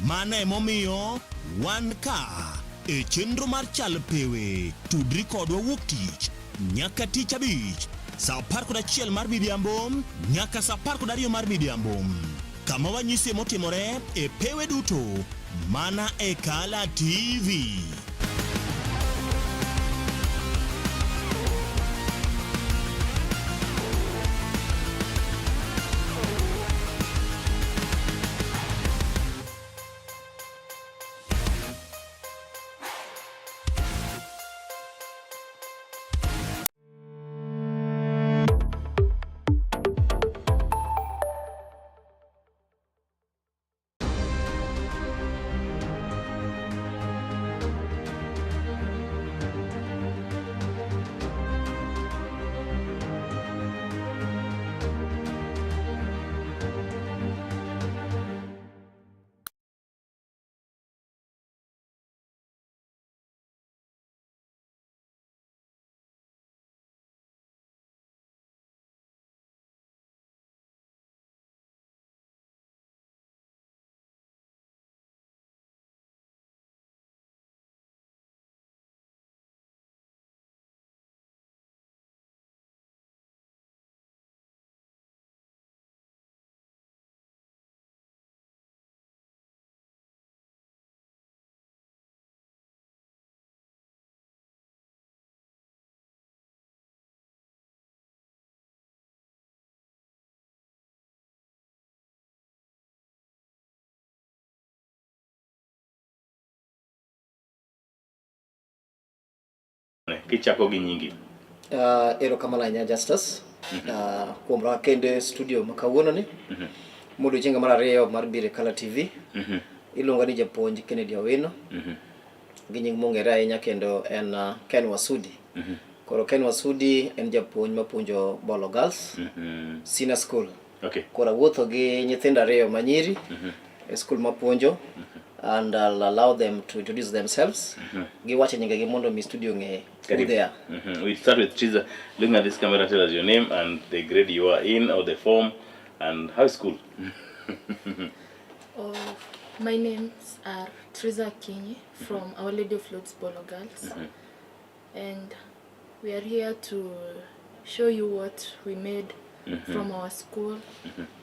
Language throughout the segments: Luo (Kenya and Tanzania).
Mano emomiyo wan ka e chenro mar Chal Pewe. Tudri kodwa wuok tich nyaka tich abich saa 11 mar midhiambo nyaka saa 12 mar midhiambo kama wanyisie motimore e pewe duto mana e Kala TV. Kichako gi nyingi. Erokamano ahinya Justus kuom rwaka kendo e studio ma kawuono ni. Modiochienga mar ariyo mar biro e Kala TV. Iluonga ni japuonj Kennedy Owino. Gi nying mong'ere ahinya kendo en Ken Wasudi. Koro Ken Wasudi en japuonj mapuonjo Bolo Girls Senior School. Koro awuotho gi nyithindo ariyo manyiri e school mapuonjo and I'll allow them to introduce themselves. Giwacho nyingegi mondo mi studio ng'e who they are. We start with Triza. Looking at this camera, tell us your name and the grade you are in or the form and how is school? Oh, my names are Triza Akinyi from Our Lady of Lourdes Bolo Girls. And we are here to show you what we made from our school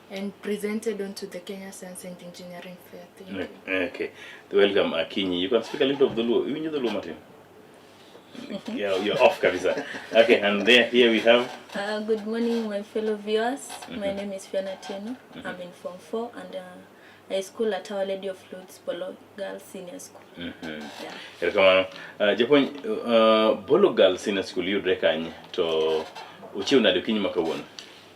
and presented onto the Kenya Science and Engineering Fair. Thank you. Okay. Welcome, Akinyi. You can speak a little of Dholuo. You know Dholuo, Martin? Yeah, you're off kabisa. Okay, and there, here we have... Good morning, my fellow viewers. My name is Fiona Tieno. I'm in Form 4 and I school at Our Lady of Lourdes Bolo Girls Senior School. Yeah. Erokamano. Japuonj, Bolo Girls Senior School yudre kanye to uchiew nade okinyi ma kawuono?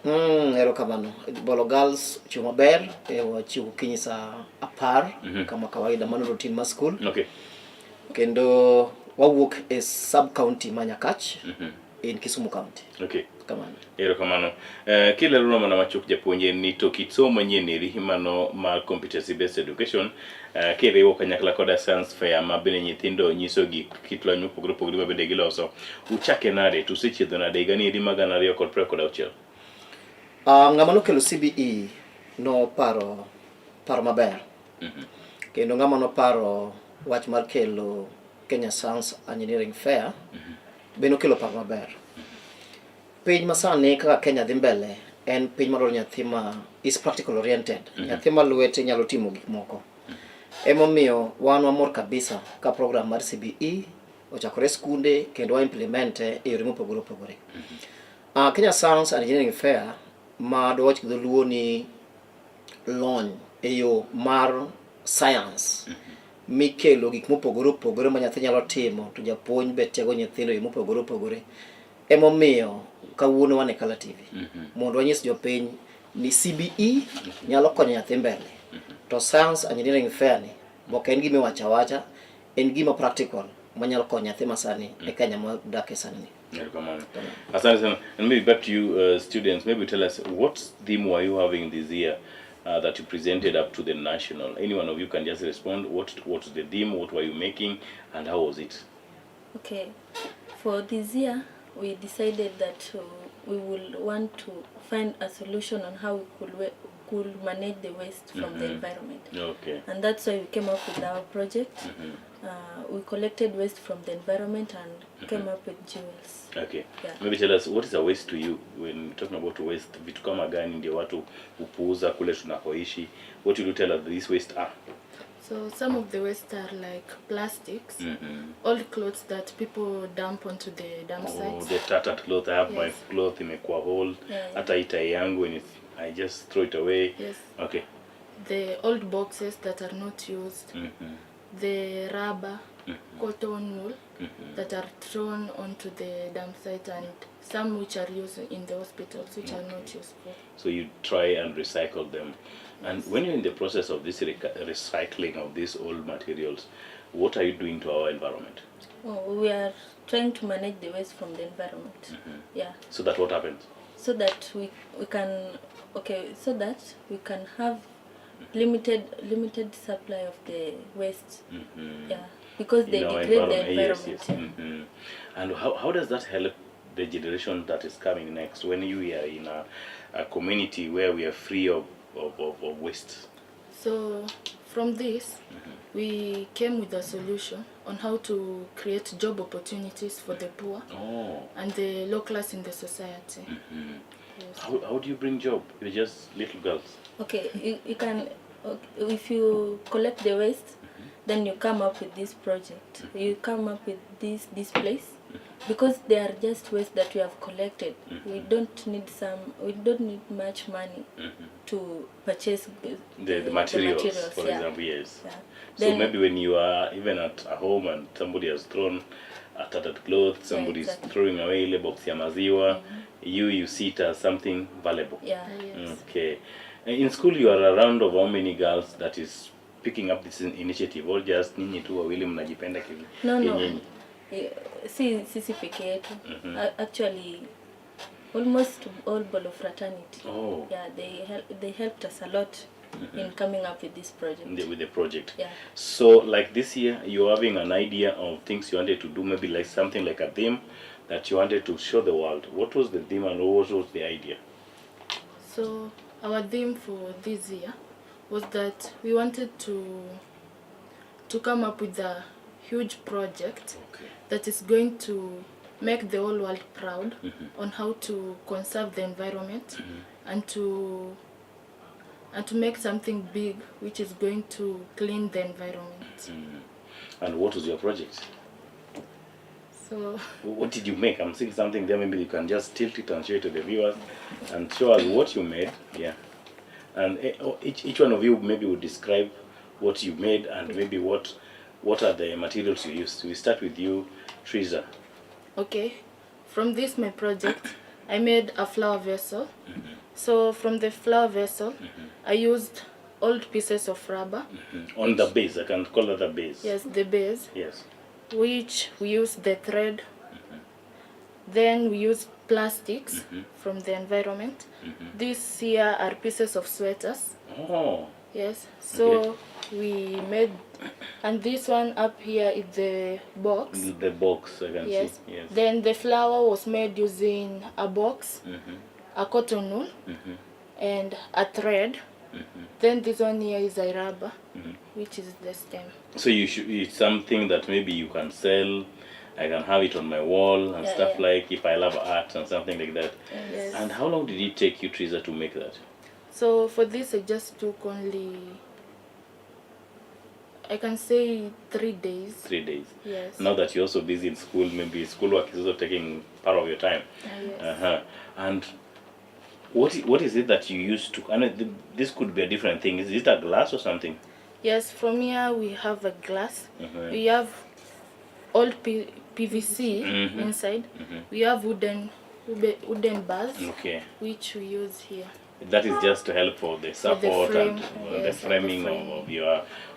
Erokamano. Bolo Girls ochiew maber, wachiew okinyi saa 10 kama kawaida, mano routine mar school. Kendo wawuok e sub county ma Nyakach in Kisumu County. Kamano. Erokamano. Kilero mana machuok japuonj en ni to kit somo manyien eri mano mar competency based education, kiriwo kanyakla koda science fair ma bende nyithindo nyiso gik kit lony mopogore opogore ma bende giloso. Uchake nade to usechiedho nade higa ni eri mar gana ariyo kod piero kod auchiel? Ng'ama nokelo CBE noparo paro maber. Kendo ng'ama noparo wach mar kelo Kenya Science Engineering Fair be nokelo paro maber. Piny masani kaka Kenya dhi mbele en piny madwaro nyathi ma is practical oriented. Nyathi ma lwete nyalo timo gik moko. Emomiyo wan wamor kabisa ka program mar CBE ochakore skunde kendo wa implement e yore mopogore opogore. Kenya Science and Engineering Fair ma dwawach gi dholuo ni lony e yo mar science mikelo gik mopogore opogore ma nyathi nyalo timo to japuonj be tiego nyithindo e yo mopogore opogore. Emomiyo kawuono wan e Kala TV mondo wanyis jopiny ni CBE nyalo konyo nyathi mbele to Science Engineering Fair ni ok en gima iwacho awacha, en gima practical manyalo konyo nyathi masani e Kenya modak e sani ni. Erokamano. Asante sana. And maybe back to you, students. Maybe tell us what theme were you having this year that you presented up to the national? Any one of you can just respond. What was the theme? What were you making? And how was it? Okay. For this year, we decided that we will want to find a solution on how we could could manage the waste from the environment. Okay. And that's why we came up with our project. We collected waste from the environment and came up with jewels. Okay. Yeah. Maybe tell us what is a waste to you when talking about waste, vitu kama gani ndio watu hupuuza kule tunakoishi? What will you tell us these waste are? So some of the waste are like plastics, old clothes that people dump onto the dump Oh, sites. the tattered cloth. I have my Yes. cloth imekuwa whole. Yeah, yeah. Hata hii tai yangu when it's, I just throw it away. Yes. Okay. The old boxes that are not used, the rubber, cotton wool that are thrown onto the dump site, and some which are used in the hospitals which are not useful. So you try and recycle them. And when you're in the process of this recycling of these old materials, what are you doing to our environment? Oh, we are trying to manage the waste from the environment. Yeah. So that what happens? So that we can, okay, so that we can have limited supply of the waste. Yeah, because they In our degrade the environment. environment. Yes, yes. And how does that help the generation that is coming next when you are in a community where we are free of waste? So from this, we came with a solution on how to create job opportunities for the poor Oh. and the low class in the society. Yes. How do you bring job? You're just little girls. Okay, you can, okay, if you collect the waste, then you come up with this project. You come up with this place, because they are just waste that we have collected. We don't need some. We don't need much money to purchase The materials, for yeah. example, yes. Yeah. So Then- maybe when you are even at home and somebody has thrown a tattered cloth, somebody's exactly. throwing away ile box ya maziwa, you see it as something valuable. Yeah. Yes. Okay. In school you are around of how many girls that is picking up this initiative, or just ninyi tu wawili mnajipenda No, no. kienyeji? Si sisi peke yetu. Actually, almost all Bolo fraternity. Oh. Yeah, they helped us a lot in coming up with this project. With the project. Yeah. So like this year you're having an idea of things you wanted to do, maybe like something like a theme that you wanted to show the world. What was the theme and what was the idea? So our theme for this year was that we wanted to come up with a huge project that is going to make the whole world proud on how to conserve the environment and to make something big which is going to clean the environment. And what was your project? So What did you make? I'm seeing something there. Maybe you can just tilt it and show it to the viewers and show us what you made. Yeah. And each one of you maybe would describe what you made and maybe what are the materials you used. We start with you, Triza. Okay, from this my project, I made a flower vessel. So from the flower vessel, I used old pieces of rubber. On the base, I can call that the base. Yes, the base, Yes. which we used the thread. Then we used plastics from the environment. These here are pieces of sweaters. Oh. Yes, so we made, and this one up here is the box. The box, I can Yes. see. Yes. Then the flower was made using a box, a cotton wool, and a thread. Then this one here is a rubber, which is the stem. So you should, it's something that maybe you can sell. I can have it on my wall and Yeah, stuff yeah. like if I love art and something like that. Yes. And how long did it take you, Triza, to make that? So for this, I just took only, I can say 3 days. 3 days. Yes. Now that you're also busy in school, maybe schoolwork is also taking part of your time. Yes. And what is it that you used to? I know this could be a different thing. Is it a glass or something? Yes, from here we have a glass. We have old PVC inside. We have wooden bars, which we use here. That is just to help for the support For the frame, and yes, the framing the frame.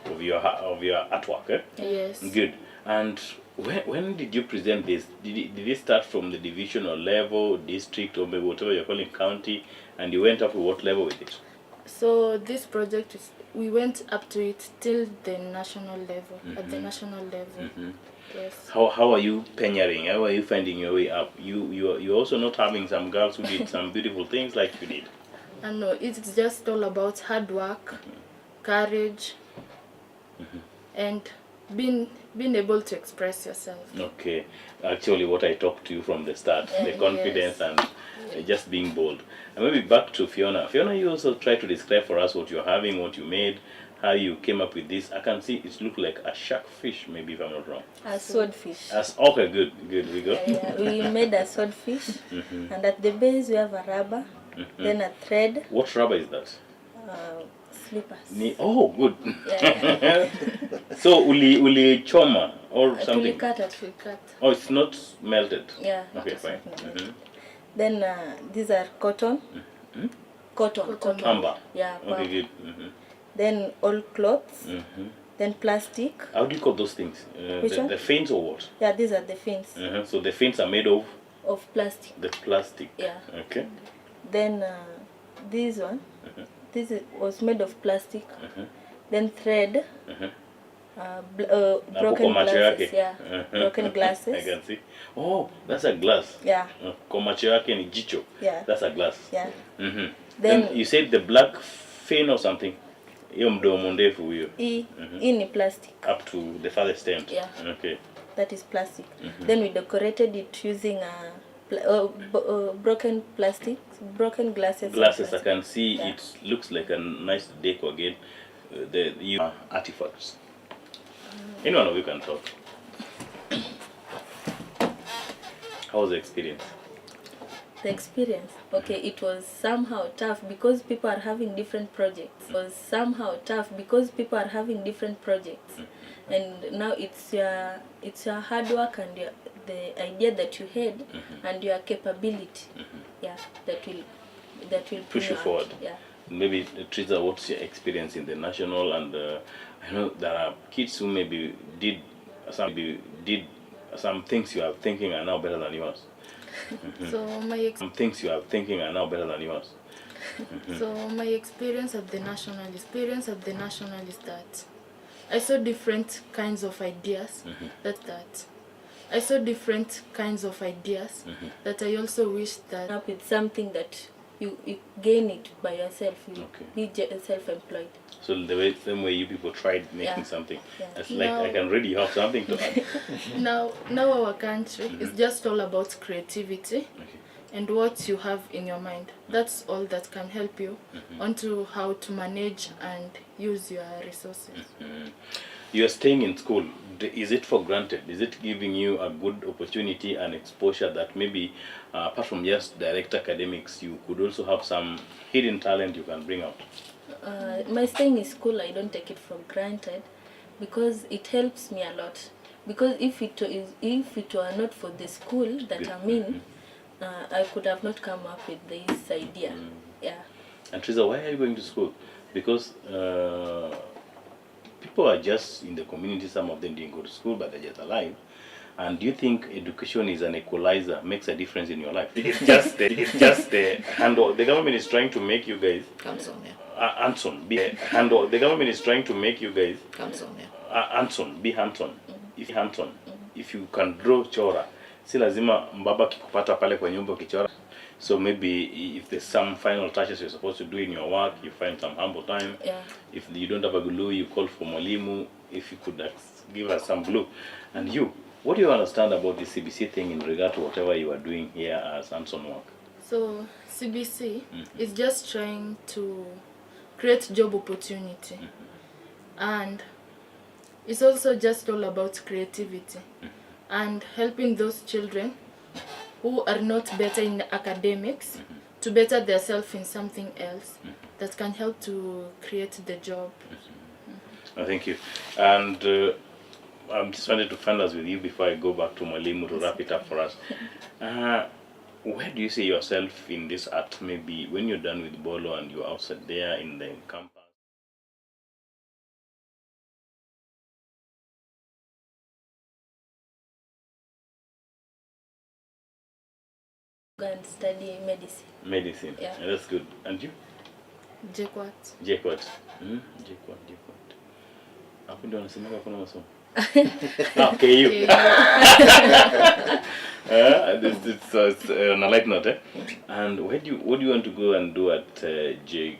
of your artwork. Eh? Yes. Good. And when did you present this? Did it start from the divisional level, district, or maybe whatever you're calling county, and you went up to what level with it? So this project is, we went up to it till the national level. At the national level. Yes. How are you pioneering? How are you finding your way up? You're also not having some girls who did some beautiful things like you did. And no, it's just all about hard work, courage, and being able to express yourself. Okay. Actually, what I talked to you from the start, the confidence Yes. and just being bold. And maybe back to Phiona. Phiona, you also try to describe for us what you're having, what you made, how you came up with this. I can see it looked like a shark fish, maybe if I'm not wrong. A swordfish. As okay, good, good. We go. Yeah, we made a swordfish, and at the base we have a rubber, then a thread, What rubber is that? Slippers. Oh, good. Yeah, So uli choma or something? Tulikata tu. We cut. Oh, it's not melted. Yeah. Okay, it's fine. not melted. Then these are cotton. Cotton, cotton. Pamba. Yeah, Okay, pamba. good. Then all cloths. Then plastic. How do you call those things? Which one? The fins or what? Yeah, these are the fins So the fins are made of of plastic. the plastic. Yeah. Okay. Then this one, this was made of plastic. Then thread. Hapo Broken kwa macho glasses. yake. Yeah. Broken I glasses. can see. Oh, that's a glass. Yeah. Kwa macho yake ni jicho. Yeah. That's a glass. Yeah. Then you said the black fin or something. Hiyo mdomo ndefu huyo. Hii ni plastic. Up to the farthest end. Yeah. Okay. That is plastic. Then we decorated it using a broken plastic, broken glasses. Glasses, I plastic. can see. Yeah. It looks like a nice decor again. The artifacts. Anyone of you can talk. How was the experience? The experience, okay, it was somehow tough because people are having different projects. It was somehow tough because people are having different projects, and now it's your hard work and the idea that you had and your capability, yeah, that will Push you out. forward. Yeah. Maybe Triza, what's your experience in the national? And I know there are kids who maybe did some things you are thinking are now better than yours. So my Some things you are thinking are now better than yours. So my experience at the national is that I saw different kinds of ideas that I saw different kinds of ideas that I also wish that Up with something that you gain it by yourself. You Okay. be self-employed. So the same way you people tried making Yeah. something. Yeah. It's like Now I can really have something to add. Now our country is just all about creativity. Okay. And what you have in your mind. That's all that can help you onto how to manage and use your resources. You are staying in school. Is it for granted? Is it giving you a good opportunity and exposure that maybe apart from just direct academics, you could also have some hidden talent you can bring out? My staying in school, I don't take it for granted because it helps me a lot. Because if it were not for the school that I'm in, I could have not come up with this idea. Yeah. And Triza, why are you going to school? Because people are just in the community, some of them didn't go to school, but they're just alive. And do you think education is an equalizer, makes a difference in your life? It's just the handle. The government is trying to make you guys Hands-on, yeah. hands-on. Be handle. The government is trying to make you guys hands-on, yeah. Hands-on. Be hands-on. If hands-on, if you can draw chora, si lazima mbaba kikupata pale kwa nyumba ukichora. So maybe if there's some final touches you're supposed to do in your work, you find some humble time. Yeah. If you don't have a glue, you call for mwalimu. If you could give us some glue. And you, what do you understand about the CBC thing in regard to whatever you are doing here as hands-on work? So CBC is just trying to create job opportunity. And it's also just all about creativity and helping those children who are not better in academics to better themselves in something else that can help to create the job. Oh, thank you. And I'm just wanted to find us with you before I go back to Mwalimu to wrap it up for us. Where do you see yourself in this art? Maybe when you're done with Bolo and you're outside there in the campus. Go and study medicine. Medicine. Yeah. Yeah, that's good. And you? JKUAT. JKUAT. JKUAT, JKUAT. Hapo ndio wanasemaga kuna masomo. Okay, you. It's on a light note, eh? And where do you, what do you want to go and do at J?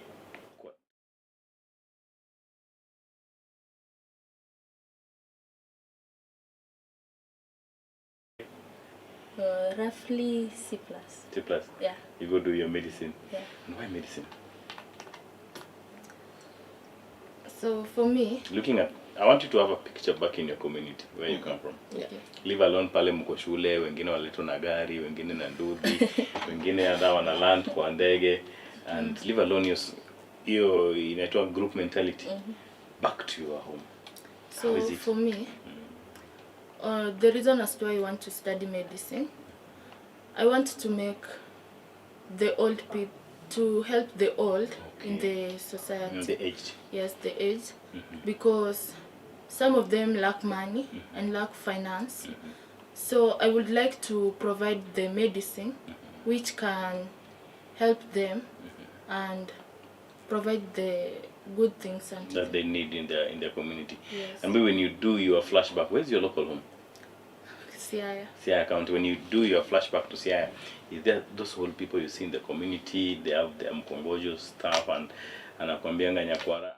Roughly C plus. C plus. Yeah. You go do your medicine. Yeah. And why medicine? So for me, Looking at, I want you to have a picture back in your community where you come from. Yeah. Leave alone pale mko shule, wengine waletwa na gari, wengine na nduthi, wengine hata wana land kwa ndege and leave alone hiyo inaitwa group mentality. Back to your home. So How is it? for me, the reason as to why I want to study medicine, I want to make the old people, to help the old in the society. The aged. Yes, the age, because some of them lack money and lack finance. So I would like to provide the medicine which can help them and provide the good things and That they need in their community. Yes. And when you do your flashback, where's your local home? Siaya. Siaya County. When you do your flashback to Siaya, is there those old people you see in the community? They have their mkongojo stuff and anakwambianga nyakwara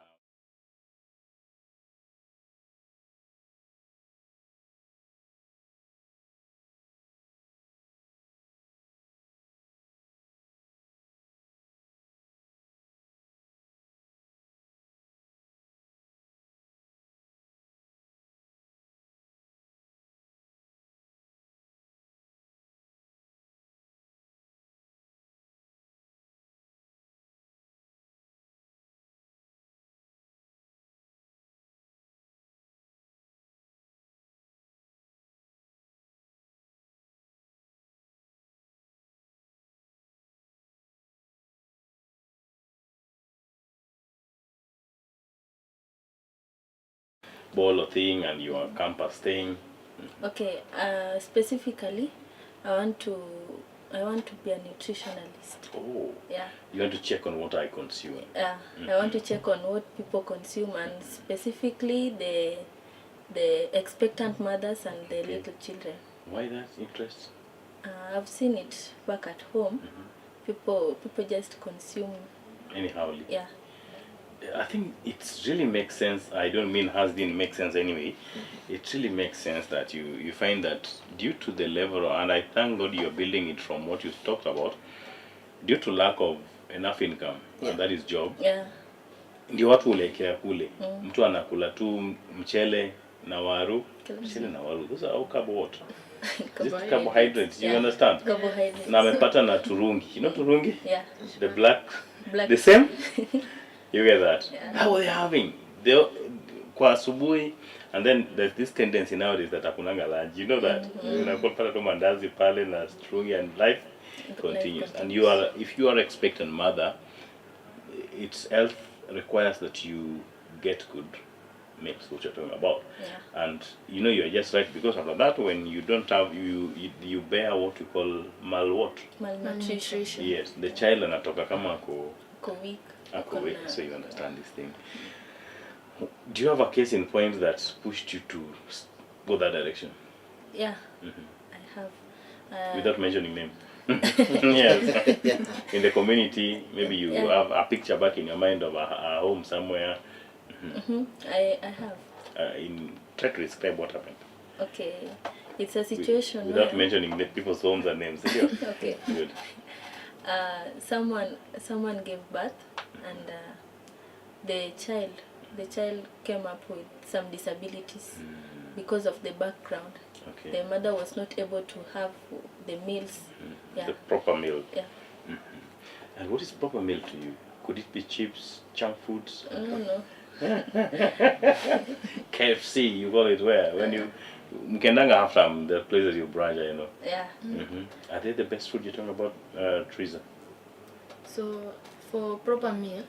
ball thing and your campus thing. Okay, specifically, I want to be a nutritionalist. Oh. Yeah. You want to check on what I consume. Yeah, I want to check on what people consume and specifically the expectant mothers and the little children. Why that interest? I've seen it back at home. People just consume. Anyhow. Yeah. I think it really makes sense. I don't mean has didn't make sense anyway. It really makes sense that you find that due to the level, and I thank God you're building it from what you talked about, due to lack of enough income, and that is job, ndio watu huelekea kule. Mtu anakula tu mchele na waru, Kila mchele na waru, those are all carbo what? Is it Carbohydrates. carbohydrates? You Yeah. understand? Carbohydrates. Na amepata na turungi. You know turungi? Yeah. The black, Black. the same. You get that? Yeah. How are they having? They kwa asubuhi, and then there's this tendency nowadays that hakunanga lunch. You know that? Unakuwa pata tu mandazi pale na strungi and life continues. And you are, if you are expectant mother, its health requires that you get good meals, which you're talking about. Yeah. And you know you're just right, because after that, when you don't have, you bear what you call malwhat. Malnutrition. Malnutrition. Yes, the child anatoka kama ako Ako weak. ako Ako weak, na- so you understand this thing. Do you have a case in point that pushed you to go that direction? Yeah. I have. Without mentioning name. Yes. Yeah. In the community, maybe you Yeah. have a picture back in your mind of a home somewhere. I have. In try to describe what happened. Okay. It's a situation Without where, mentioning the people's homes and names. Sindio? Okay. Good. Someone gave birth and the child came up with some disabilities because of the background. Okay. The mother was not able to have the meals. Yeah. The proper meal. Yeah. And what is proper meal to you? Could it be chips, junk foods? No. KFC, you call it where? When you mkiendanga after the places you branch, you know. Yeah. Are they the best food you're talking about, Teresa? So for proper meal,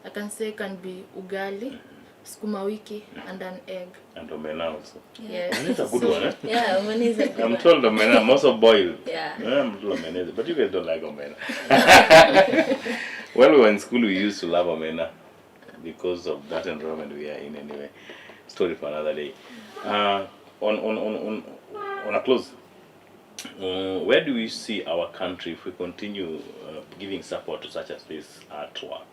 I can say can be ugali, sukuma wiki, and an egg. And omena also. Yeah. That's a good one, eh? Yeah, omena is a good I'm one. told omena, I'm also boiled. Yeah. I'm told omena, but you guys don't like omena. When we were in school, we used to love omena because of that environment we are in anyway. Story for another day. On a close, Where do we see our country if we continue giving support to such as this artwork?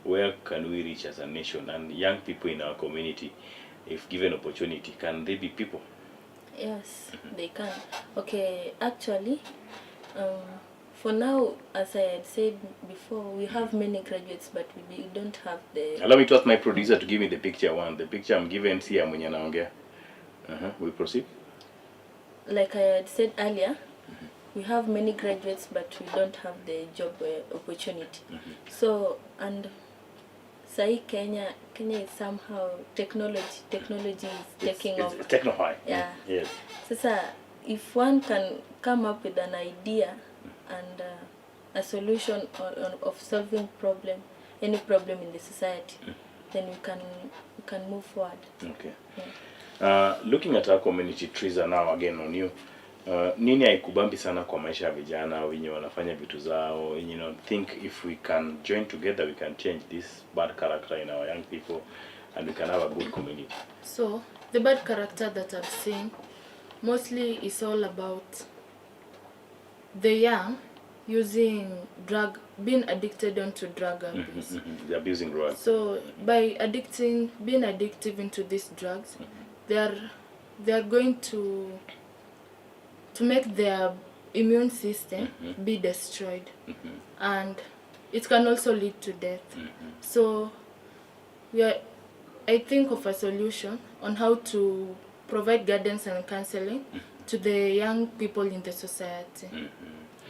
Where can we reach as a nation and young people in our community, if given opportunity, can they be people? Yes, they can. Okay, actually, for now, as I had said before, we have many graduates, but we don't have the. Allow me to ask my producer to give me the picture one. The picture I'm given si ya mwenye anaongea. We proceed. Like I had said earlier, we have many graduates, but we don't have the job opportunity. So, and sahi Kenya is somehow technology is taking It's, over. it's techno-high. Yeah. Yes. Sasa if one can come up with an idea and a solution of solving problem, any problem in the society, then we can move forward. Okay. Looking at our community, Triza, now again on you. Nini haikubambi sana kwa maisha ya vijana wenye wanafanya vitu zao, think if we can join together we can change this bad character in our young people and we can have a good community? So, the bad character that I've seen mostly is all about the young using drug, being addicted onto drug abuse. The abusing drugs. So by addicting, being addictive into these drugs, they are going to make their immune system be destroyed, and it can also lead to death. So we are, I think of a solution on how to provide guidance and counseling to the young people in the society.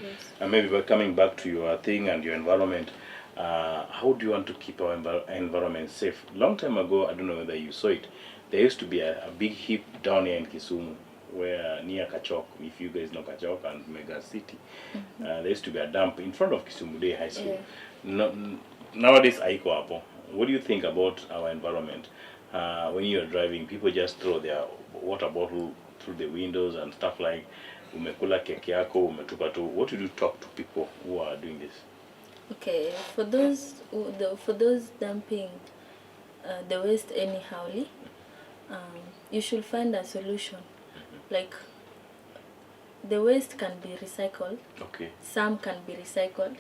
Yes. And maybe by coming back to your thing and your environment, how do you want to keep our environment safe? Long time ago, I don't know whether you saw it, there used to be a big heap down here in Kisumu, where near Kachok, if you guys know Kachok and Mega City, there used to be a dump in front of Kisumu Day High School. No, nowadays, haiko hapo. What do you think about our environment? When you're driving, people just throw their water bottle through the windows and stuff like umekula keki yako umetupa tu. What do you talk to people who are doing this? Okay, for those dumping the waste anyhowly, you should find a solution. Like the waste can be recycled. Some can be recycled,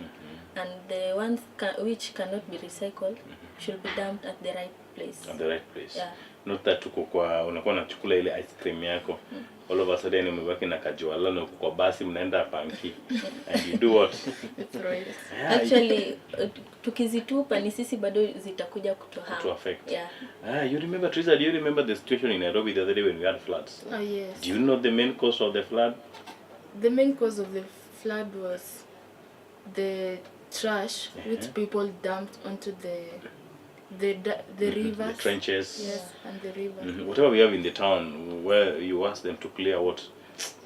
and the ones which cannot be recycled should be dumped at the right place. At the right place. Yeah. Not that tuko kwa unakuwa unachukula ile ice cream yako, all of a sudden umebaki na kajuala na uko kwa basi mnaenda panki and you do what? Throw it. Yeah, Actually, tukizitupa ni sisi bado zitakuja kutuharm. To affect. Yeah. Ah, you remember, Teresa, do you remember the situation in Nairobi the other day when we had floods? Oh yes. Do you know the main cause of the flood? The main cause of the flood was the trash which people dumped onto the rivers. The trenches. Yes, and the river. Whatever we have in the town where you ask them to clear what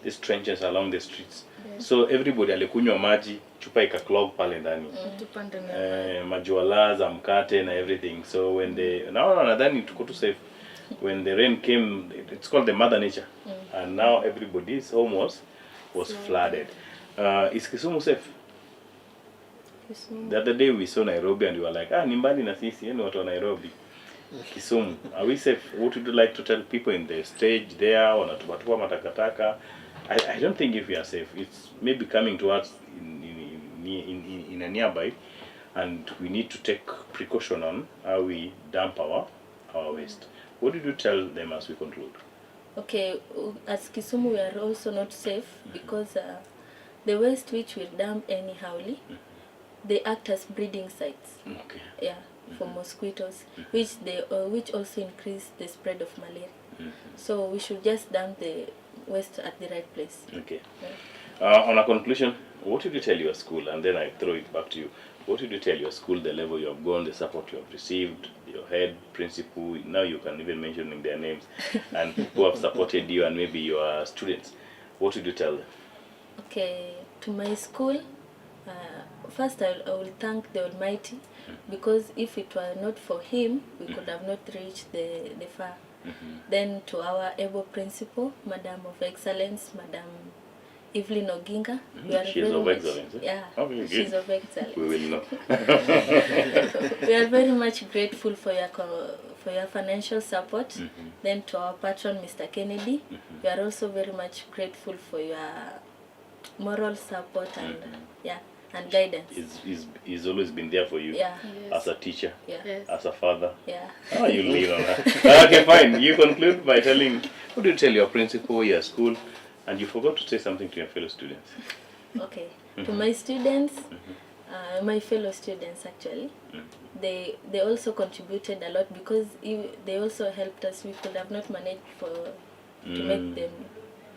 these trenches along the streets. So everybody alikunywa maji, chupa ikaclog pale ndani. Tupa ndani ya maji. Eh, majuala za mkate na everything. So when they now nadhani tuko tu safe. When the rain came, it's called the mother nature. And now everybody's home was flooded. Is Kisumu safe? Kisumu. The other day we saw Nairobi and we were like, "Ah, ni mbali na sisi, yani watu wa Nairobi." Kisumu, are we safe? What would you like to tell people in the stage there, wanatupatupa matakataka? I don't think if we are safe. It's maybe coming to us in a nearby, and we need to take precaution on how we dump our waste. What did you tell them as we conclude? Okay, as Kisumu we are also not safe because the waste which we dump anyhowly, they act as breeding sites. Yeah, for mosquitoes, which also increase the spread of malaria. So we should just dump the waste at the right place. Okay. On a conclusion, what would you tell your school? And then I throw it back to you. What would you tell your school, the level you have gone, the support you have received, your head, principal, now you can even mention their names, and who have supported you and maybe your students. What would you tell them? Okay, to my school, first I will thank the Almighty because if it were not for Him, we could have not reached the far. Then to our able principal, Madam of Excellence, Madam Evelyn Oginga. We are She is very of much, excellence, eh? Yeah, Okay, she's good. of excellence. We will know. We are very much grateful for your financial support. Then to our patron, Mr. Kennedy, we are also very much grateful for your moral support and yeah, and guidance. He's always been there for you. Yeah. Yes. As a teacher. Yeah. Yes. As a father. Yeah. Oh, you lean on her. Okay, fine. You conclude by telling, what do you tell your principal, your school, and you forgot to say something to your fellow students. Okay. To my students, my fellow students actually, they also contributed a lot because they also helped us. We could have not managed for to make them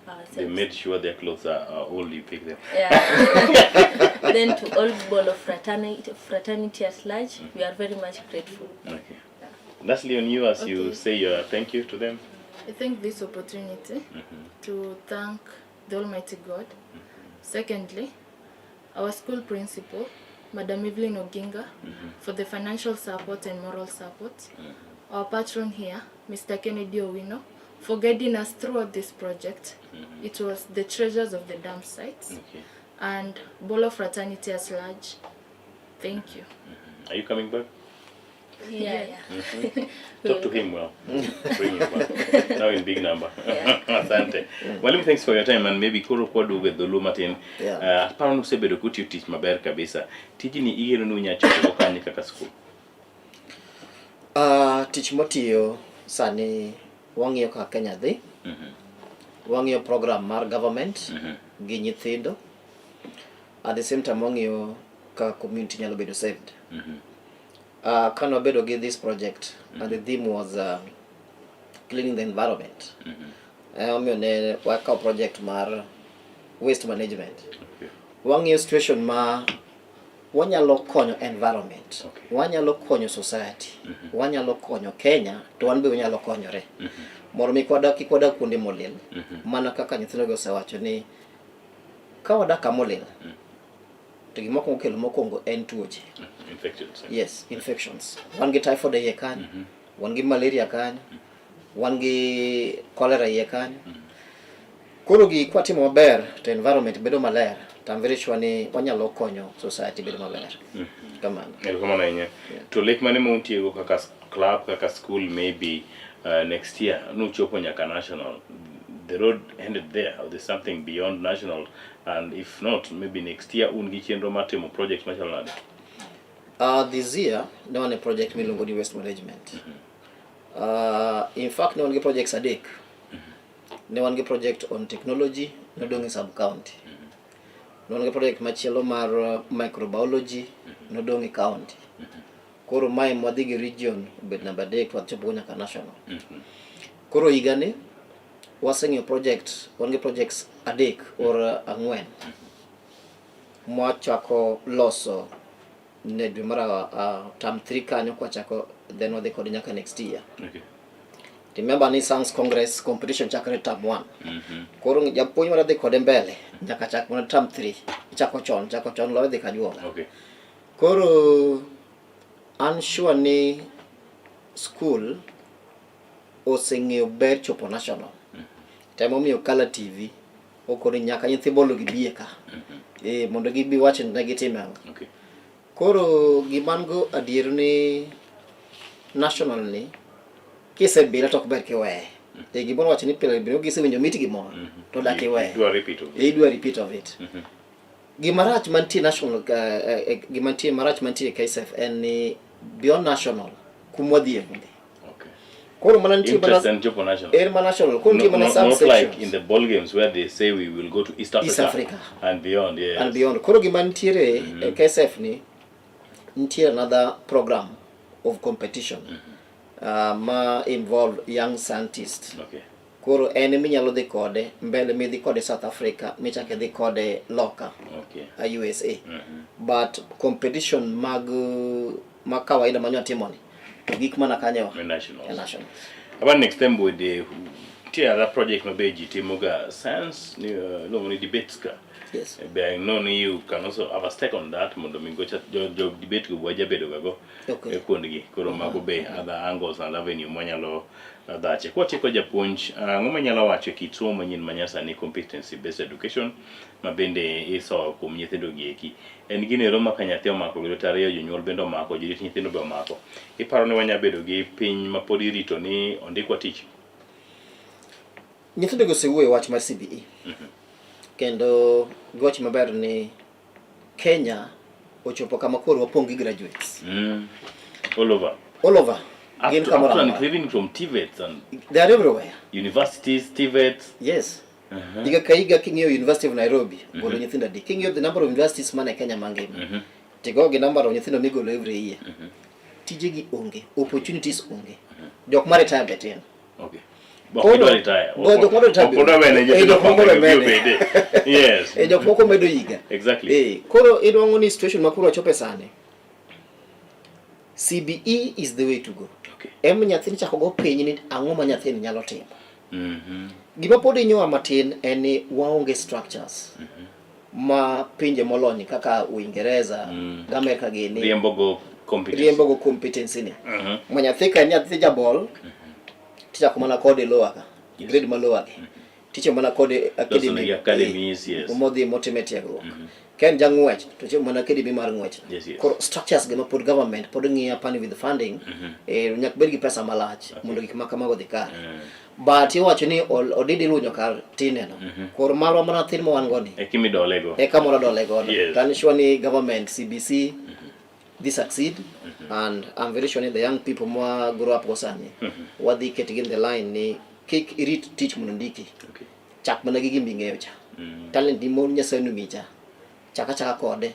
ourselves. They made sure their clothes are old, you pick them. Yeah. Then to all Bolo fraternity at large, we are very much grateful. Okay. Lastly, on you, as you Okay. say your thank you to them. I thank this opportunity to thank the Almighty God. Secondly, our school principal, Madam Evelyn Oginga, for the financial support and moral support. Our patron here, Mr. Kennedy Owino, for guiding us throughout this project. It was the treasures of the dump sites. Okay. And Bolo fraternity at large, thank you. Are you coming back? Yeah, yeah. Talk to him well. Bring him back. Now in big number. Yeah. Asante. Mwalimu, thanks for your time and maybe koro kwaduogo e dholuo matin. Yeah. Aparo ni usebedo kutiyo tich maber kabisa. Tijni igeno ni unya chopo kanye kaka school? Tich mwatiyo sani wang'iyo kaka Kenya dhi. Wang'iyo program mar government gi nyithindo. At the same time wang'iyo kaka community nyalo bedo saved. Kane wabedo gi this project and the theme was cleaning the environment. Omiyo ne wakawo project mar waste management. Wang'iyo situation ma wanyalo konyo environment. Wanyalo konyo society. Wanyalo konyo Kenya to wan be wanyalo konyore. Mondo mi kwadak kik wadak kuonde molil. Mana kaka nyithindo gi osewacho ni ka wadak kama olil to gima okuongo kelo mokwongo en tuoche. Infections. Yes, infections. Wan gi typhoid e iye kanyo. Wan gi malaria kanyo. Wan gi cholera iye kanyo. Koro gi kwatimo maber to environment bedo maler to I'm very sure ni wanyalo konyo society bedo maler. Kamano. Erokamano ahinya. To lek mane ma untiego kaka club, kaka school maybe next year nuchopo nyaka national. The road ended there or there's something beyond national, and if not, maybe next year un gi chenro mar timo project machalo nade? This year ne wan e project miluongo ni waste management. In fact ne wan gi projects adek. Ne wan gi project on technology nodong' e sub county. Ne wan gi project machielo mar microbiology nodong' e county. Koro mae mwadhi gi region obet namba adek to wachopo nyaka national. Koro higani waseng'iyo project, wan gi projects adek or ang'wen mwachako loso ne dwe mar term 3 kanyo kwachako then wadhi kode nyaka next year. Remember ni Science Congress competition chakre term 1. Koro japuonj madwa dhi kode mbele nyaka chak mana term 3. Ichako chon, chako chon loyo dhi kajuoga. Koro an sure ni school oseng'eyo ber chopo national. Temomiyo Kala TV okoni nyaka nyithi bolo gi bie ka. Mondo gibi wach ni ne gitime ang'o. Koro gima an go adier ni national ni kisebile to ok ber kiweye. Gimoro wacho ni pile biro kisewinjo mit gimoro to dak iweye. Idwa repeat of it. Idwa repeat of it. Gima rach mantie national gima nitie marach mantie KSF en ni beyond national kumwa dhiye bende. Koro mana nitie mana Interest en chopo national. En mana national. Koro nitie mana No, sub not like sections. in the ball games where they say we will go to East Africa, East Africa. and beyond. Yes. And beyond. Koro gima nitiere e KSF ni nitie another program of competition ma involve young scientists. Koro en minyalo dhi kode mbele midhi kode South Africa michak idhi kode loka. USA. But competition mag ma kawaida manyo timo ni to gik mana kanyo E nationals. E nationals. Aba next time with the nitie other project ma be ji timoga science ni iluongo ni debates ka. Yes. Be I know ni you can also have a stake on that mondo mi gocha jo debate go waja bedo ga go e kuondgi. Koro mago be other angles and avenue mwanyalo dhache. Kwatieko japuonj, ang'o manyalo wacho e kit somo manyien ma nyasani competency based education ma bende isomo kuom nyithindo gi eki. En gino ero ma ka nyathi omako gi lwete ariyo, jonyuol bende omako, jorit nyithindo be omako. Iparo ni wanya bedo gi piny ma pod irito ni ondikwa tich? Nyithindo go osewuoyo wach mar CBE. Kendo giwach maber ni Kenya ochopo kama koro wapong' gi graduates. All over. All over. Up Gin to, kamoro up to and amora. even from TVETs and They are everywhere. universities, TVETs. Yes. Higa ka higa king'iyo University of Nairobi, golo nyithindo adi. King'iyo the number of universities man e Kenya mangima. Tigo gi number of nyithindo migolo every year. Tijegi onge, opportunities onge. Jok ma retire be tin. Okay. Koro- Ok idwa retire. Bo- jok madwa retire Ok odwa wene Eh, nyithindo jok moko pang'e mede. obede. Yes. E jok moko medo higa. Exactly. Eh, koro idwang'o ni situation ma koro wachope sani. CBE is the way to go. Okay. Em nyathini chako go piny ni ang'o ma nyathini nyalo timo. Gima pod inyowa matin en ni waonge structures ma pinje molony kaka Uingereza gi Amerika gini Riembo go competence. riembo go competency ni. Ma nyathi ka en nyathi jabol tichako mana kode lower ka grade ma lower gi ticho mana kode Loso negi academies, yes. modhi motime tiegruok. Ka en jang'wech to chiemo mana academy mar ng'wech. Yes. Koro structures gi ma pod government pod ng'iyo apani with funding nyaka bed gi pesa malach mondo gik ma kamago odhi kare. But iwacho ni odidi lunyo kar tineno. Koro marwa mana thin ma wan go ni E kimidole go. e kamoro dole godo. Yes. To an sure ni government CBC dhi succeed and I'm very sure ni the young people ma grow up go sani wadhi ketgi in the line ni kik irit tich mondo ndiki. Okay. Chak mana gi gima ing'eyo cha. Talent ni mon Nyasaye nomiyi cha. Chak achaka kode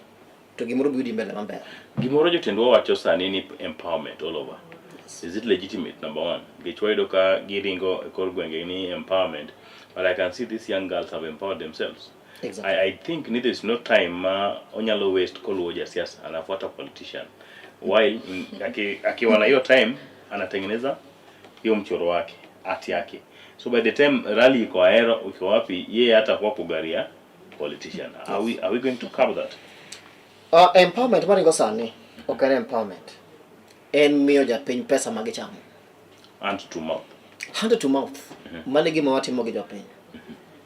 to gimoro biro yudi mbele maber. Gimoro jotendwa wacho sani ni empowerment all over. Is it legitimate? Number one. Nikech wayudo ka giringo e kor gwenge ni empowerment, but I can see these young girls have empowered themselves. Exactly. I think ni there's no time ma onyalo waste koluwo jasiasa, anafuata politician. While akiwa na hiyo time anatengeneza hiyo mchoro wake, art yake. So by the time rally iko Ahero, uko wapi, yeye hata kwa kugaria politician. Are we going to cover that? Empowerment maringo sani ok en empowerment. En miyo japiny pesa ma gichamo. Hand to mouth. Hand to mouth. Mano e gima watimo gi jopiny.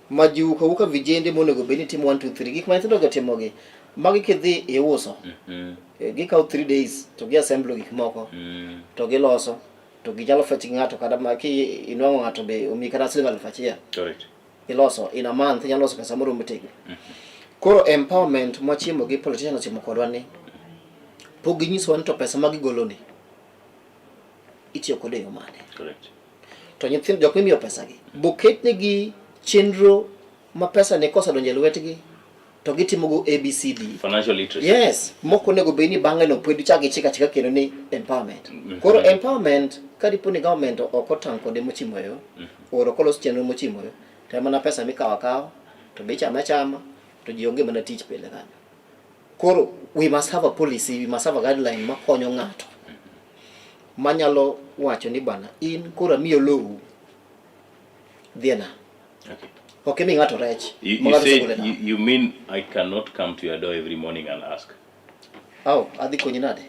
Ma ji wuok awuoka vijende monego bed ni timo 1 2 3 gik ma nyithindo go timogi. Magi kidhi iuso. Gikawo 3 days to gi assemble gik moko. To giloso to ginyalo fetch gi ng'ato kata ma ki inwang'o ng'ato be omiyi kata siling 1000. Correct. Iloso in a month inyalo loso pesa moromo tegno. Koro empowerment machiemo gi politician otimo kodwa ni pok ginyisowa ni to pesa ma gigolo ni itiyo kode e yo mane. Correct. To nyithindo jok mimiyo pesa gi boketnegi chenro ma pesa ni kosedonjo e lwetgi to gitimo go ABCD. Financial literacy. Yes, mok onego bed ni bang'e no pod ichak ichik achika kendo ni empowerment. Koro empowerment ka dipo ni government ok otang' kode mochimo yo, or ok olos chenro mochimo yo, to en mana pesa mikawo akawa to be ichame achama to ji onge mana tich pile kanyo. Koro we must have a policy, we must have a guideline makonyo ng'ato manyalo wacho ni bana in koro amiyo lowo dhi na. Okay. Ok imi ng'ato rech. You, ma you ng'ato said osegolo e nam. you mean I cannot come to your door every morning and ask. Aw, adhi konyi nade?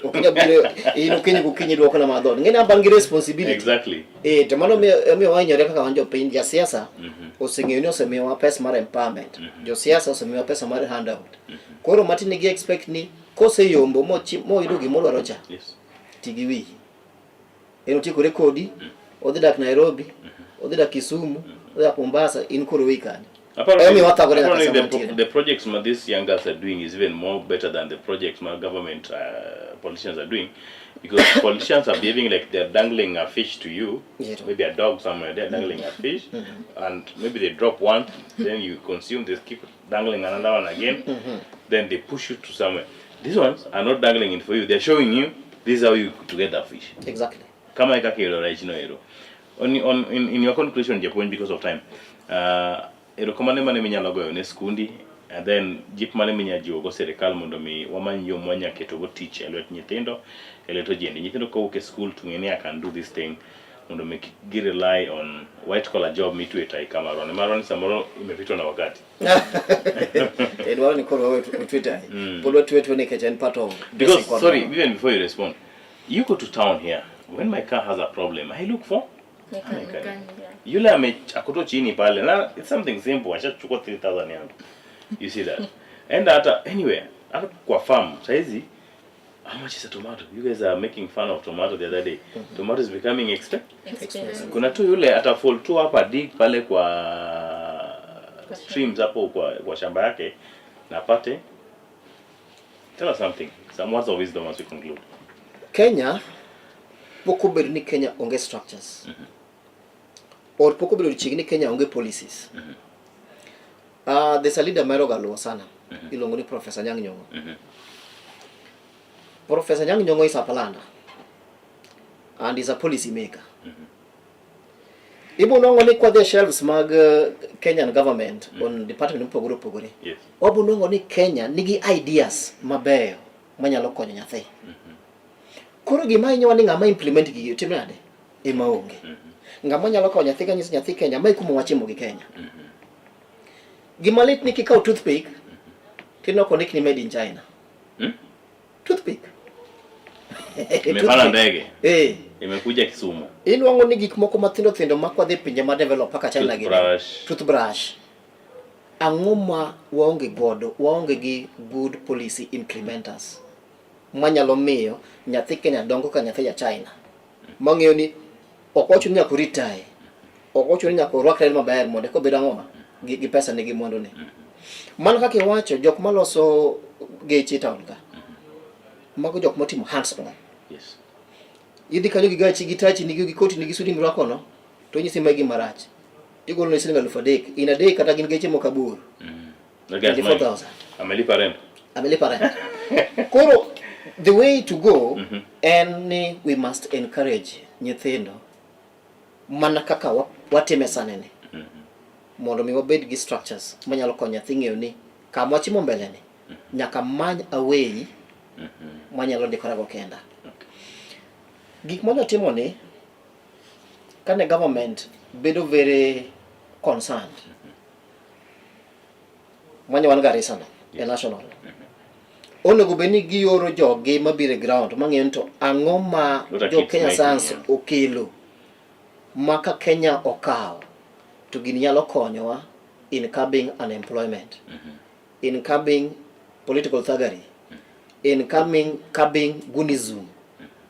Ok inyal biro in okinyi gokinyi duoko na mar dhoot. Ing'e ni an gi responsibility. Exactly. Eh, to mano omiyo wahinyore kaka wan jopiny. Jasiasa oseng'eyo ni osemiyowa pesa mar empowerment. Josiasa osemiyowa pesa mar handout. Koro matin gi expect ni koseyombo moyudo gimodwaro cha, Yes. ti gi wiyi. En otiekore kodi, odhi dak Nairobi, odhi dak Kisumu, odhi dak Mombasa, in koro weyi kanyo. Apparently, Emi wathagore nyaka apparently sama wantiere. the projects ma these young girls are doing is even more better than the projects my government politicians are doing, because politicians are behaving like they're dangling a fish to you, maybe a dog somewhere, they're dangling a fish, and maybe they drop one, then you consume, they keep dangling another one again, then they push you to somewhere. These ones are not dangling it for you, they're showing you this is how you to get that fish. Exactly. Kama e kaka ilo rech no ero. In your conclusion, japuonj, because of time, erokamano mane minyalo goyo ne skundi, and then jip mane minyalo jiwo go sirikal mondo mi wamany yo mwanya keto go tich e lwet nyithindo, e lwet ojende. Nyithindo kowuok e school to ng'e ni I can do this thing, mondo mi kik gi rely on white collar job mitwe tai kama rone. Maroni samoro imepitwa na wakati. E dwaro ni koro wawe otwe tai. Pod watwe tuo nikech en part of Because, basic sorry, even before you respond, you go to town here, when my car has a problem, I look for Mechanic. mechanic. Yule akoto chini pale na it's something simple, ashachukua 3000 yangu. You see that? And hata anyway, hata kwa farm saizi, how much is a tomato? You guys are making fun of tomato the other day. Tomato is becoming expensive. Expensive. Kuna tu yule atafall tu hapa dig pale kwa streams hapo kwa shamba yake na apate. Tell us something, some words of wisdom as we conclude. Kenya pok obedo ni Kenya onge structures or pok obedo chiegni ni Kenya onge policies. There's a leader mahero ga luwo sana iluongo ni Professor Anyang' Nyong'o. Professor Anyang' Nyong'o is a planner and is a policy maker. Ibo nwang'o ni kwadhi e shelves mag Kenyan government on department mopogore opogore, wabo nwang'o ni Kenya nigi ideas mabeyo manyalo konyo nyathi. Koro gima hinyowa ni ng'ama implement gigi otim nade ema onge. Ng'ama nyalo konyo nyathi kanyiso nyathi Kenya mae kuma wachimo gi Kenya. Gima lit ni kikawo toothpick tineno kondik ni made in China. Toothpick. Imepanda ndege. Eh. Imekuja Kisumu. Inwang'o ni gik moko mathindo thindo ma kwadhi e pinje ma develop kaka China gini. Toothbrush. Toothbrush. Ang'o ma waonge godo? Waonge gi good policy implementers manyalo miyo nyathi Kenya dongo ka nyathi ja China. Mang'eyo ni ok ochuno ni nyaka orit tie. Ok ochuno ni nyaka orwakre maber mondo eka obed ang'o gi pesa ne gi mwandu ne. Mana kaka iwacho jok maloso geche e town ka. Mago jok motimo hands on. Idhi kanyo gi gachi gi tachi nigi gi koti nigi sudi mirwako no to inyisi mae gima rach. Tigolo ne siling 3,000. In adek kata gin geche moko aboro. The guy's money. 24,000. Amelipa rent. Amelipa rent. Koro the way to go en ni we must encourage nyithindo mana kaka watime sani ni. Mondo mi wabed gi structures manyalo konyo nyathi ng'eyo ni kama wachimo mbele ni nyaka many a way manyalo ndikora go kenda. Gik manyalo ni kane government bedo very concerned manyo wan Garissa no e national onego bed ni gioro jogi mabiro e ground mang'eyo ni to ang'o ma What are jo kids Kenya making, Science yeah. okelo ma ka Kenya okawo to gini nyalo konyowa in curbing unemployment, in curbing political thuggery, in curbing goonism.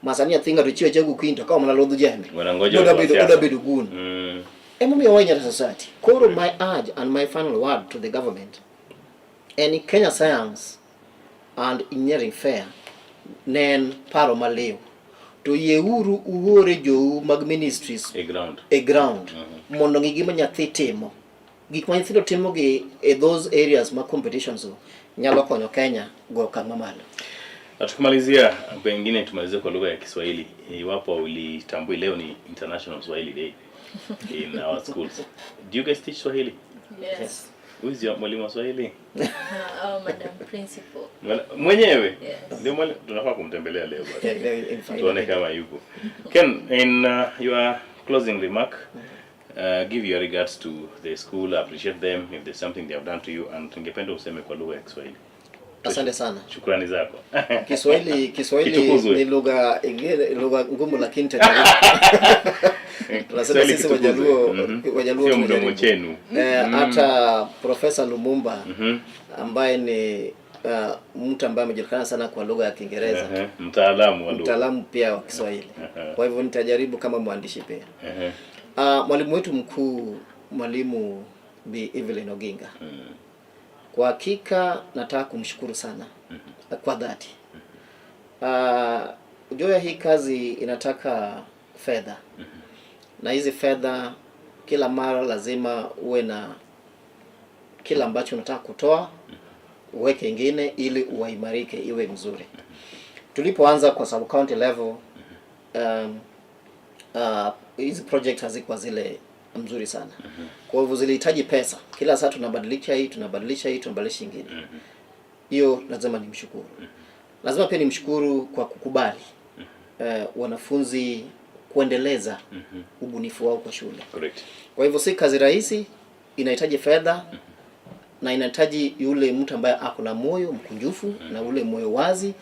Masani nyathi ng'ato chiewo achiewa gokinyi to okawo mana ludh jembe. Wanangoja Oda watu wa bedo siasa. oda bedo gun. Emomiyo wahinyore society. Koro my urge and my final word to the government en ni Kenya Science and Engineering Fair ne en paro maliw. To yieuru uore jou mag ministries E ground. e ground mondo ng'i gima nyathi timo. Gik ma nyithindo timo gi e those areas ma competitions go nyalo konyo Kenya go okang' mamalo. Na tukimalizia, pengine tumalizie kwa lugha ya Kiswahili. Iwapo ulitambui leo ni International Swahili Day in our schools. Do you guys teach Swahili? Yes. Who is your mwalimu wa Swahili? Our madam principal. Mwenyewe? Yes. Ndio mwalimu tunafaa kumtembelea leo basi. Yeah, yeah, in fact. Tuone kama yupo. Ken, in your closing remark, give your regards to the school, appreciate them if there's something they have done to you, and ningependa useme kwa lugha ya Kiswahili. Asante sana. Shukrani zako. Kiswahili Kitukuzwe. ni lugha ingine, lugha ngumu lakini tutajaribu. Tunasema Kiswahili sisi kitukuzwe. Wajaluo, Wajaluo Sio mdomo tunajaribu. chenu. Hata Profesa Lumumba ambaye ni mtu ambaye amejulikana sana kwa lugha ya Kiingereza, Mtaalamu wa lugha. mtaalamu pia wa Kiswahili. Kwa hivyo nitajaribu kama mwandishi pia. Mwalimu wetu mkuu, Mwalimu Bi Evelyn Oginga. Kwa hakika nataka kumshukuru sana kwa dhati. Ujue hii kazi inataka fedha. Na hizi fedha kila mara lazima uwe na kila ambacho unataka kutoa, uweke ingine ili uimarike iwe mzuri. Tulipoanza kwa sub county level, hizi project hazikuwa zile mzuri sana. Kwa hivyo zilihitaji pesa. Kila saa tunabadilisha hii, tunabadilisha hii, tunabadilisha ingine. Hiyo lazima nimshukuru. Lazima pia nimshukuru kwa kukubali wanafunzi kuendeleza ubunifu wao kwa shule. Kwa hivyo si kazi rahisi, inahitaji fedha na inahitaji yule mtu ambaye ako na moyo mkunjufu na ule moyo wazi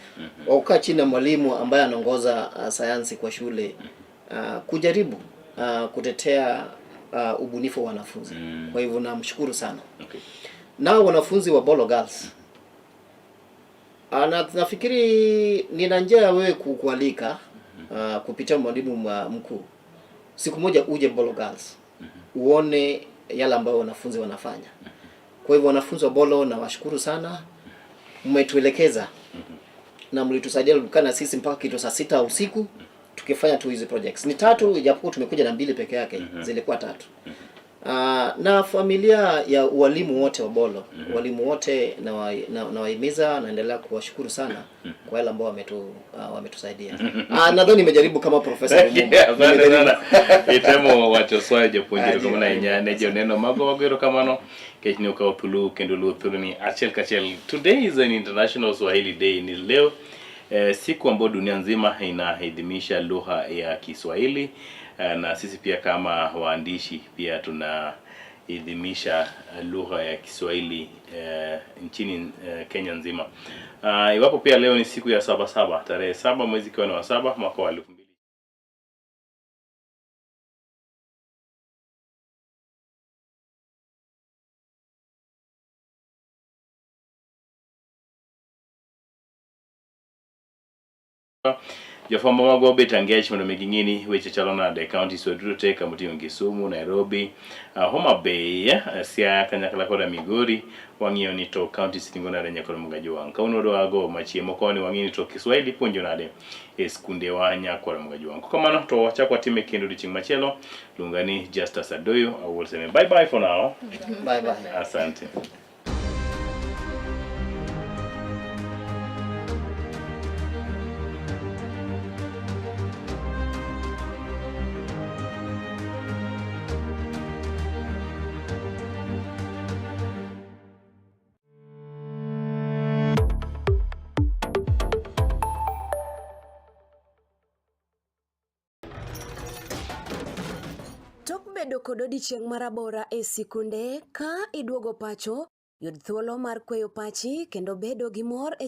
wa kukaa chini na mwalimu ambaye anaongoza sayansi kwa shule, kujaribu kutetea ubunifu wa wanafunzi. Kwa hivyo namshukuru sana. Nao wanafunzi wa Bolo Girls, nafikiri nina njia ya wewe kukualika kupitia mwalimu mkuu. Siku moja uje Bolo Girls uone yale ambayo wanafunzi wanafanya. Kwa hivyo wanafunzi wa Bolo nawashukuru sana, mmetuelekeza na mlitusaidia kukaa na sisi mpaka kitu saa 6 usiku tukifanya tu hizi projects. Ni tatu, ijapokuwa tumekuja na mbili peke yake, zilikuwa tatu. Na familia ya walimu wote wa Bolo, walimu wote nawahimiza, naendelea kuwashukuru sana kwa yale ambao wametusaidia. Nadhani nimejaribu kama Profesa Lumumba. Asante Nimejaribu. sana. Itemo wacho swayo jopuonj Aji, erokamano ahinya aji. ne joneno mago mago erokamano nikech ne ukawo thuolo kendo luwo thuolo ni achiel kachiel. Today is an International Swahili Day. Ni leo siku ambayo dunia nzima inaadhimisha lugha ya Kiswahili na sisi pia kama waandishi pia tunaidhimisha lugha ya Kiswahili nchini Kenya nzima. Iwapo pia leo ni siku ya 7 7, tarehe 7 mwezi ikiwa ni wa 7 mwaka wa 2000 Jofwambo magwa obet angech mondo mi ging'e ni weche chalo nade e counties wa duto te kamoting'o Kisumu, Nairobi, Homa Bay, Siaya kanyakla koda Migori. Wang'iyo ni to counties ringo nade nyakoro Mugajwang'. Kawuono wadwa go machiemo koni wang'iyo ni to Kiswahili puonjo nade e skundewa nyakwar Mugajwang'. Kokamano to wachak watime kendo odiochieng' machielo. Luonga ni Justus Adoyo. I will say bye bye for now. Bye bye. Asante. Tok bedo kod odiechieng' marabora e sikunde, ka iduogo pacho, yud thuolo mar kweyo pachi kendo bedo gi mor e